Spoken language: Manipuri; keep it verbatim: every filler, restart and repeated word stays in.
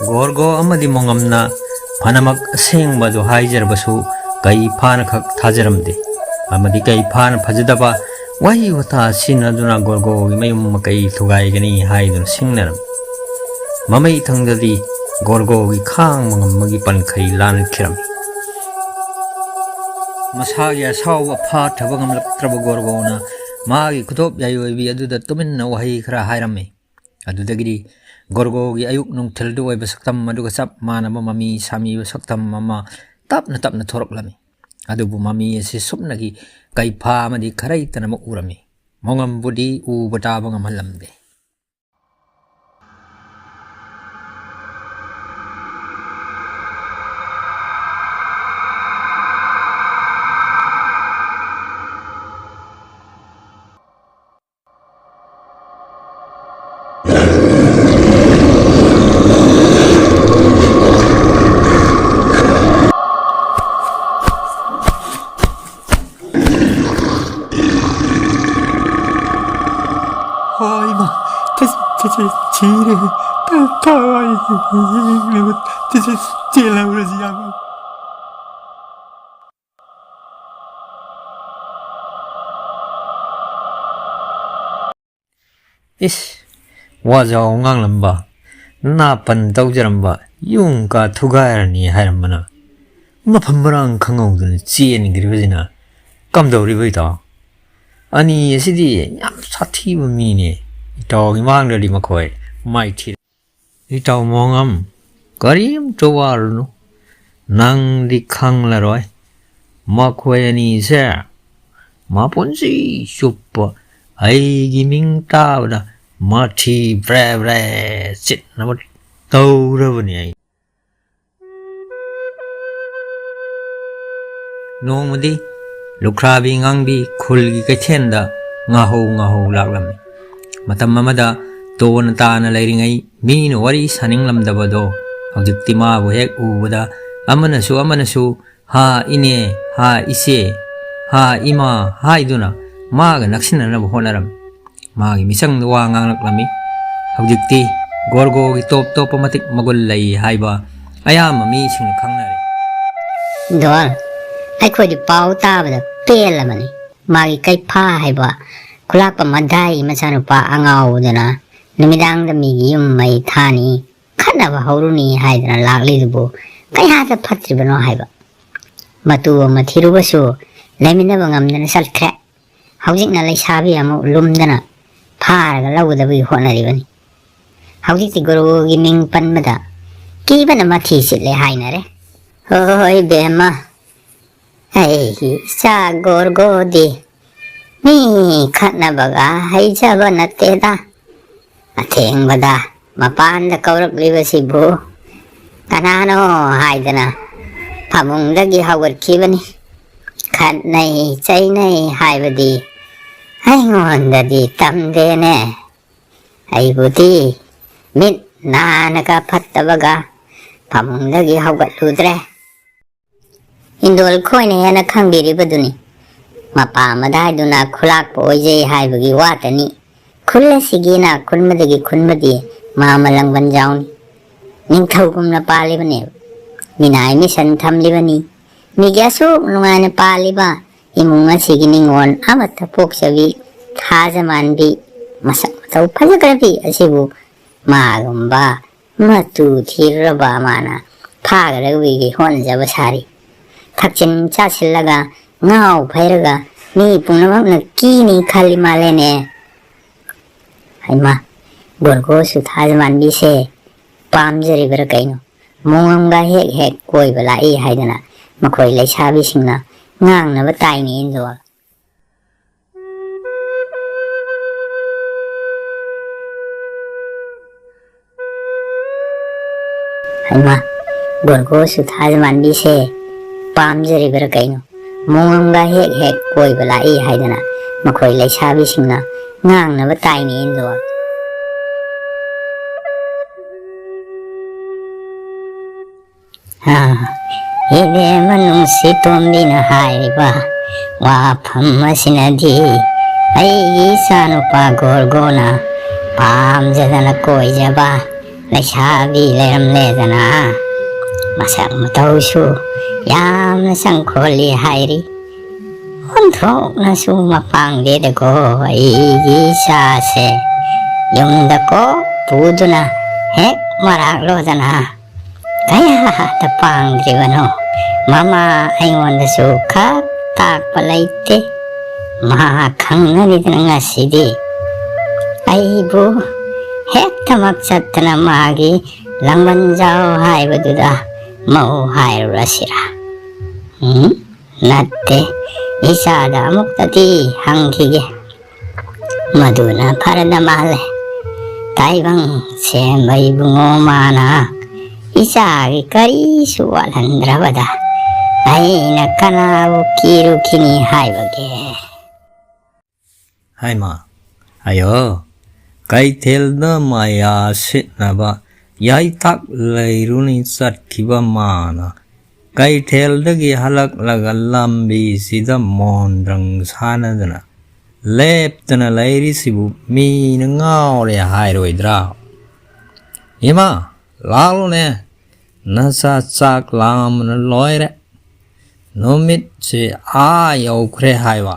ꯒꯣꯔꯒꯣ ꯑꯃꯗꯤ ꯃꯣꯉꯝꯅ ꯐꯅꯃꯛ ꯑꯁꯦꯡꯕ ꯑꯗꯨ ꯍꯥꯏꯖꯔꯕꯁꯨ, ꯀꯩꯐꯥꯅ ꯈꯛ ꯊꯥꯖꯔꯝꯗꯦ꯫ ꯑꯃꯗꯤ ꯀꯩꯐꯥꯅ ꯐꯖꯗꯕ ꯋꯥꯍꯩ ꯋꯥꯇꯥ ꯁꯤꯖꯤꯟꯅꯗꯨꯅ ꯒꯣꯔꯒꯣꯒꯤ ꯃꯌꯨꯝ ꯃꯀꯩ ꯊꯨꯒꯥꯏꯒꯅꯤ ꯍꯥꯏꯗꯨꯅ ꯁꯤꯡꯅꯔꯝꯃꯤ꯫ ꯃꯃꯩ ꯊꯪꯗꯗꯤ ꯒꯣꯔꯒꯣꯒꯤ ꯈꯥꯡꯕ ꯉꯝꯕꯒꯤ ꯄꯟꯈꯩ ꯂꯥꯟꯈꯤꯔꯝꯃꯤ꯫ ꯃꯁꯥꯒꯤ ꯑꯁꯥꯎꯕ ꯐꯥꯊꯕ ꯉꯝꯂꯛꯇ꯭ꯔꯕ ꯒꯣꯔꯒꯣꯅ ꯃꯥꯒꯤ ꯈꯨꯗꯣꯞ ꯌꯥꯏꯑꯣꯏꯕꯤ ꯑꯗꯨꯗ ꯇꯨꯃꯤꯟꯅ ꯋꯥꯍꯩ ꯈꯔ ꯍꯥꯏꯔꯝꯃꯤ꯫ ꯑꯗꯨꯗꯒꯤꯗꯤ ꯒꯣꯔꯒꯣꯒꯤ ꯑꯌꯨꯛ ꯅꯨꯡꯊꯤꯜꯗ ꯑꯣꯏꯕ ꯁꯛꯇꯝ ꯑꯗꯨꯒ ꯆꯞ ꯃꯥꯟꯅꯕ ꯃꯃꯤ ꯁꯥꯃꯤꯕ ꯁꯛꯇꯝ ꯑꯃ ꯇꯞꯅ ꯇꯞꯅ ꯊꯣꯔꯛꯂꯝꯃꯤ꯫ ꯑꯗꯨꯕꯨ ꯃꯃꯤ ꯑꯁꯤ ꯁꯨꯞꯅꯒꯤ ꯀꯩꯐꯥ ꯑꯃꯗꯤ ꯈꯔꯩꯇꯅꯃꯛ ꯎꯔꯝꯃꯤ꯫ ꯃꯣꯉꯝꯕꯨꯗꯤ ꯎꯕ ꯇꯥꯕ ꯉꯝꯍꯜꯂꯝꯗꯦ꯫ ꯍꯣꯏ, ꯏꯃꯥ, ꯆꯦ-, ꯆꯦ-, ꯆꯦ-, ꯁꯤꯔꯦ꯫ ꯊ-, ꯊꯋꯥꯏ ꯍꯤꯡꯂꯤꯕ ꯆꯦ-, ꯆꯦ-, ꯆꯦꯜꯍꯧꯔꯁꯤ, ꯏꯌꯥꯝꯕ꯫ ꯏꯁ, ꯋꯥꯖꯥꯎ ꯉꯥꯡꯂꯝꯕ, ꯅꯥꯄꯟ ꯇꯧꯖꯔꯝꯕ, ꯌꯨꯝ ꯀꯥ ꯊꯨꯒꯥꯏꯔꯅꯤ ꯍꯥꯏꯔꯝꯕꯅ, ꯃꯐꯝ ꯃꯔꯥꯡ ꯈꯪꯍꯧꯗꯅ ꯆꯦꯟꯈ꯭ꯔꯤꯕꯁꯤꯅ ꯀꯝꯗꯧꯔꯤꯕ ꯏꯇꯥꯎ? ꯑꯅꯤ ꯑꯁꯤꯗꯤ ꯌꯥꯝ ꯁꯥꯊꯤꯕ ꯃꯤꯅꯦ꯫ ꯏꯇꯥꯎꯒꯤ ꯃꯥꯡꯗꯗꯤ ꯃꯈꯣꯏ ꯃꯥꯏꯊꯤ꯫ ꯏꯇꯥꯎ ꯃꯣꯉꯝ, ꯀꯔꯤꯝꯇ ꯋꯥꯔꯨꯅꯨ꯫ ꯅꯪꯗꯤ ꯈꯪꯂꯔꯣꯏ꯫ ꯃꯈꯣꯏ ꯑꯅꯤꯁꯦ ꯃꯄꯨꯟꯁꯤ ꯆꯨꯞꯄ ꯑꯩꯒꯤ ꯃꯤꯡ ꯇꯥꯕꯗ ꯃꯊꯤ ꯕ꯭ꯔꯦ ꯕ꯭ꯔꯦ ꯆꯤꯠꯅꯕ ꯇꯧꯔꯕꯅꯤ ꯑꯩ꯫ ꯅꯣꯡꯃꯗꯤ ꯂꯨꯈ꯭ꯔꯥꯕꯤ ꯉꯥꯡꯕꯤ ꯈꯨꯜꯒꯤ ꯀꯩꯊꯦꯜꯗ ꯉꯥꯍꯧ ꯉꯥꯍꯧ ꯂꯥꯛꯂꯝꯃꯤ꯫ ꯃꯇꯝ ꯑꯃꯗ ꯇꯣꯟ ꯇꯥꯅ ꯂꯩꯔꯤꯉꯩ ꯃꯤꯅ ꯋꯥꯔꯤ ꯁꯥꯅꯤꯡꯂꯝꯗꯕꯗꯣ ꯍꯧꯖꯤꯛꯇꯤ ꯃꯥꯕꯨ ꯍꯦꯛ ꯎꯕꯗ ꯑꯃꯅꯁꯨ ꯑꯃꯅꯁꯨ "ꯍꯥ ꯏꯅꯦ, ꯍꯥ ꯏꯆꯦ, ꯍꯥ ꯏꯃꯥ" ꯍꯥꯏꯗꯨꯅ ꯃꯥꯒ ꯅꯛꯁꯤꯟꯅꯅꯕ ꯍꯣꯠꯅꯔꯝꯃꯤ꯫ ꯃꯥꯒꯤ ꯃꯤꯆꯪꯗ ꯋꯥ ꯉꯥꯡꯂꯛꯂꯝꯃꯤ꯫ ꯍꯧꯖꯤꯛꯇꯤ ꯒꯣꯔꯒꯣꯒꯤ ꯇꯣꯞ ꯇꯣꯞꯄ ꯃꯇꯤꯛ ꯃꯒꯨꯟ ꯂꯩ ꯍꯥꯏꯕ ꯑꯌꯥꯝꯕ ꯃꯤꯁꯤꯡꯅ ꯈꯪꯅꯔꯦ꯫ ꯗꯣꯜ, ꯑꯩꯈꯣꯏꯗꯤ ꯄꯥꯎ ꯇꯥꯕꯗ ꯄꯦꯜꯂꯕꯅꯤ꯫ ꯃꯥꯒꯤ ꯀꯩꯐꯥ ꯍꯥꯏꯕ ꯈꯨꯂꯥꯛꯄ ꯃꯗꯥꯏꯒꯤ ꯃꯆꯥꯅꯨꯄꯥ ꯑꯉꯥꯎꯕꯗꯨꯅ ꯅꯨꯃꯤꯗꯥꯡꯗ ꯃꯤꯒꯤ ꯌꯨꯝ ꯃꯩ ꯊꯥꯅꯤ, ꯈꯠꯅꯕ ꯍꯧꯔꯨꯅꯤ ꯍꯥꯏꯗꯅ ꯂꯥꯛꯂꯤꯗꯨꯕꯨ ꯀꯌꯥꯗ ꯐꯠꯇ꯭ꯔꯤꯕꯅꯣ ꯍꯥꯏꯕ꯫ ꯃꯇꯨ ꯑꯃ ꯊꯤꯔꯨꯕꯁꯨ ꯂꯩꯃꯤꯟꯅꯕ ꯉꯝꯗꯅ ꯆꯠꯈ꯭ꯔꯦ꯫ ꯍꯧꯖꯤꯛꯅ ꯂꯩꯁꯥꯕꯤ ꯑꯃꯨꯛ ꯂꯨꯝꯗꯅ ꯐꯥꯔꯒ ꯂꯧꯒꯗꯕꯒꯤ ꯍꯣꯠꯅꯔꯤꯕꯅꯤ꯫ ꯍꯧꯖꯤꯛꯇꯤ ꯒꯣꯔꯒꯣꯒꯤ ꯃꯤꯡ ꯄꯟꯕꯗ ꯀꯤꯕꯅ ꯃꯊꯤ ꯆꯤꯠꯂꯦ ꯍꯥꯏꯅꯔꯦ꯫ ꯍꯣꯏ ꯕꯦꯝꯃ, ꯑꯩꯒꯤ ꯏꯆꯥ ꯒꯣꯔꯒꯣꯗꯤ ꯃꯤ ꯈꯠꯅꯕꯒ ꯍꯩꯖꯕ ꯅꯠꯇꯦꯗ꯫ ꯑꯊꯦꯡꯕꯗ ꯃꯄꯥꯟꯗ ꯀꯧꯔꯛꯂꯤꯕꯁꯤꯕꯨ ꯀꯅꯥꯅꯣ ꯍꯥꯏꯗꯅ ꯐꯃꯨꯡꯗꯒꯤ ꯍꯧꯒꯠꯈꯤꯕꯅꯤ꯫ ꯈꯠꯅꯩ ꯆꯩꯅꯩ ꯍꯥꯏꯕꯗꯤ ꯑꯩꯉꯣꯟꯗꯗꯤ ꯇꯝꯗꯦꯅꯦ꯫ ꯑꯩꯕꯨꯗꯤ ꯃꯤꯠ ꯅꯥꯅꯒ ꯐꯠꯇꯕꯒ ꯐꯃꯨꯡꯗꯒꯤ ꯍꯧꯒꯠꯂꯨꯗ꯭ꯔꯦ꯫ ꯏꯟꯗꯣꯜ ꯈꯣꯏꯅ ꯍꯦꯟꯅ ꯈꯪꯕꯤꯔꯤꯕꯗꯨꯅꯤ꯫ ꯃꯄꯥ ꯃꯗꯥꯏꯗꯨꯅ ꯈꯨꯂꯥꯛꯄ ꯑꯣꯏꯖꯩ ꯍꯥꯏꯕꯒꯤ ꯋꯥꯇꯅꯤ꯫ ꯈꯨꯜ ꯑꯁꯤꯒꯤ ꯏꯅꯥꯛ ꯈꯨꯟꯕꯗꯒꯤ ꯈꯨꯟꯕꯗꯤ ꯃꯥ ꯃꯂꯪꯕꯟ ꯌꯥꯎꯅꯤ꯫ ꯅꯤꯡꯊꯧꯒꯨꯝꯅ ꯄꯥꯜꯂꯤꯕꯅꯦꯕ꯫ ꯃꯤꯅꯥꯏ ꯃꯤꯁꯟ ꯊꯝꯂꯤꯕꯅꯤ꯫ ꯃꯤꯒꯤ ꯑꯁꯨꯛ ꯅꯨꯡꯉꯥꯏꯅ ꯄꯥꯜꯂꯤꯕ ꯏꯃꯨꯡ ꯑꯁꯤꯒꯤ ꯅꯤꯉꯣꯜ ꯑꯃꯠꯇ ꯄꯣꯛꯆꯕꯤ ꯊꯥꯖꯃꯥꯟꯕꯤ ꯃꯁꯛ ꯃꯇꯧ ꯐꯖꯈ꯭ꯔꯕꯤ ꯑꯁꯤꯕꯨ ꯃꯥꯒꯨꯝꯕ ꯃꯇꯨ ꯊꯤꯔꯨꯔꯕ ꯑꯃꯅ ꯐꯥꯒꯗꯕꯒꯤ ꯍꯣꯠꯅꯖꯕ ꯁꯥꯔꯤ꯫ ꯊꯛꯆꯤꯟ ꯆꯥꯁꯤꯜꯂꯒ ꯉꯥꯎ ꯐꯩꯔꯒ ꯃꯤ ꯄꯨꯝꯅꯃꯛꯅ ꯀꯤꯅꯤ ꯈꯜꯂꯤ ꯃꯥꯜꯂꯦꯅꯦ꯫ ꯍꯩꯃꯥ, ꯒꯣꯔꯒꯣꯁꯨ ꯊꯥꯖꯃꯥꯟꯕꯤꯁꯦ ꯄꯥꯝꯖꯔꯤꯕ꯭ꯔꯥ ꯀꯩꯅꯣ? ꯃꯣꯡꯉꯝꯒ ꯍꯦꯛ ꯍꯦꯛ ꯀꯣꯏꯕ ꯂꯥꯛꯏ ꯍꯥꯏꯗꯅ ꯃꯈꯣꯏ ꯂꯩꯁꯥꯕꯤꯁꯤꯡꯅ ꯉꯥꯡꯅꯕ ꯇꯥꯏꯅꯦ ꯏꯟꯗꯣꯜ꯫ ꯍꯩꯃꯥ, ꯒꯣꯔꯒꯣꯁꯨ ꯊꯥꯖꯃꯥꯟꯕꯤꯁꯦ ꯄꯥꯝꯖꯔꯤꯕ꯭ꯔꯥ ꯀꯩꯅꯣ? ꯃꯣꯡꯉꯝꯒ ꯍꯦꯛ ꯍꯦꯛ ꯀꯣꯏꯕ ꯂꯥꯛꯏ ꯍꯥꯏꯗꯅ ꯃꯈꯣꯏ ꯂꯩꯁꯥꯕꯤꯁꯤꯡꯅ ꯉꯥꯡꯅꯕ ꯇꯥꯏꯅꯦ ꯏꯟꯗꯣꯜ꯫ ꯑꯥ, ꯏꯕꯦꯝꯃ ꯅꯨꯡꯁꯤ ꯇꯣꯝꯕꯤꯅ ꯍꯥꯏꯔꯤꯕ ꯋꯥꯐꯝ ꯑꯁꯤꯅꯗꯤ ꯑꯩꯒꯤ ꯏꯆꯥꯅꯨꯄꯥ ꯒꯣꯔꯒꯣꯅ ꯄꯥꯝꯖꯗꯅ ꯀꯣꯏꯖꯕ ꯂꯩꯁꯥꯕꯤ ꯂꯩꯔꯝꯂꯦꯗꯅ꯫ ꯃꯁꯛ ꯃꯇꯧꯁꯨ ꯌꯥꯝꯅ ꯆꯪꯈꯣꯜꯂꯤ ꯍꯥꯏꯔꯤ꯫ ꯑꯣꯟꯊꯣꯛꯅꯁꯨ ꯃꯄꯥꯡꯗꯦꯗꯀꯣ ꯑꯩꯒꯤ ꯏꯆꯥꯁꯦ꯫ ꯌꯨꯝꯗ ꯀꯣꯛ ꯄꯨꯗꯨꯅ ꯍꯦꯛ ꯃꯔꯥꯛꯂꯣꯗꯅ꯫ ꯀꯌꯥꯗ ꯄꯥꯡꯗ꯭ꯔꯤꯕꯅꯣ꯫ ꯃꯃꯥ ꯑꯩꯉꯣꯟꯗꯁꯨ ꯈꯛ ꯇꯥꯛꯄ ꯂꯩꯇꯦ꯫ ꯃꯥ ꯈꯪꯅꯔꯤꯗꯅ ꯉꯁꯤꯗꯤ꯫ ꯑꯩꯕꯨ ꯍꯦꯛꯇꯃꯛ ꯆꯠꯇꯅ ꯃꯥꯒꯤ ꯂꯥꯡꯕꯟꯖꯥꯎ ꯍꯥꯏꯕꯗꯨꯗ ꯃꯧ ꯍꯥꯏꯔꯨꯔꯁꯤꯔꯥ? ꯎꯝ? ꯅꯠꯇꯦ꯫ ꯏꯆꯥꯗ ꯑꯃꯨꯛꯇꯗꯤ ꯍꯪꯈꯤꯒꯦ꯫ ꯃꯗꯨꯅ ꯐꯔꯗ ꯃꯥꯜꯂꯦ꯫ ꯇꯥꯏꯕꯪ ꯁꯦꯝꯕ ꯏꯕꯨꯡꯉꯣ ꯃꯥꯅ ꯏꯆꯥꯒꯤ ꯀꯔꯤꯁꯨ ꯋꯥꯠꯍꯟꯗ꯭ꯔꯕꯗ ꯑꯩꯅ ꯀꯅꯥꯕꯨ ꯀꯤꯔꯨꯈꯤꯅꯤ ꯍꯥꯏꯕꯒꯦ? ꯍꯥꯏꯃ, ꯑꯌꯣ, ꯀꯩꯊꯦꯜꯗ ꯃꯌꯥ ꯁꯤꯠꯅꯕ ꯌꯥꯏꯊꯥꯛ ꯂꯩꯔꯨꯅꯤ ꯆꯠꯈꯤꯕ ꯃꯥꯅ ꯀꯩꯊꯦꯜꯗꯒꯤ ꯍꯜꯂꯛꯂꯒ ꯂꯝꯕꯤꯁꯤꯗ ꯃꯣꯟꯗ꯭ꯔꯪ ꯁꯥꯟꯅꯗꯅ ꯂꯦꯞꯇꯅ ꯂꯩꯔꯤꯁꯤꯕꯨ ꯃꯤꯅ ꯉꯥꯎꯔꯦ ꯍꯥꯏꯔꯣꯏꯗ꯭ꯔꯥ? ꯏꯃꯥ, ꯂꯥꯛꯂꯣꯅꯦ, ꯅꯆꯥ ꯆꯥꯛ ꯂꯥꯝꯕꯅ ꯂꯣꯏꯔꯦ꯫ ꯅꯨꯃꯤꯠꯁꯦ ꯑꯥ ꯌꯧꯈ꯭ꯔꯦ ꯍꯥꯏꯕ꯫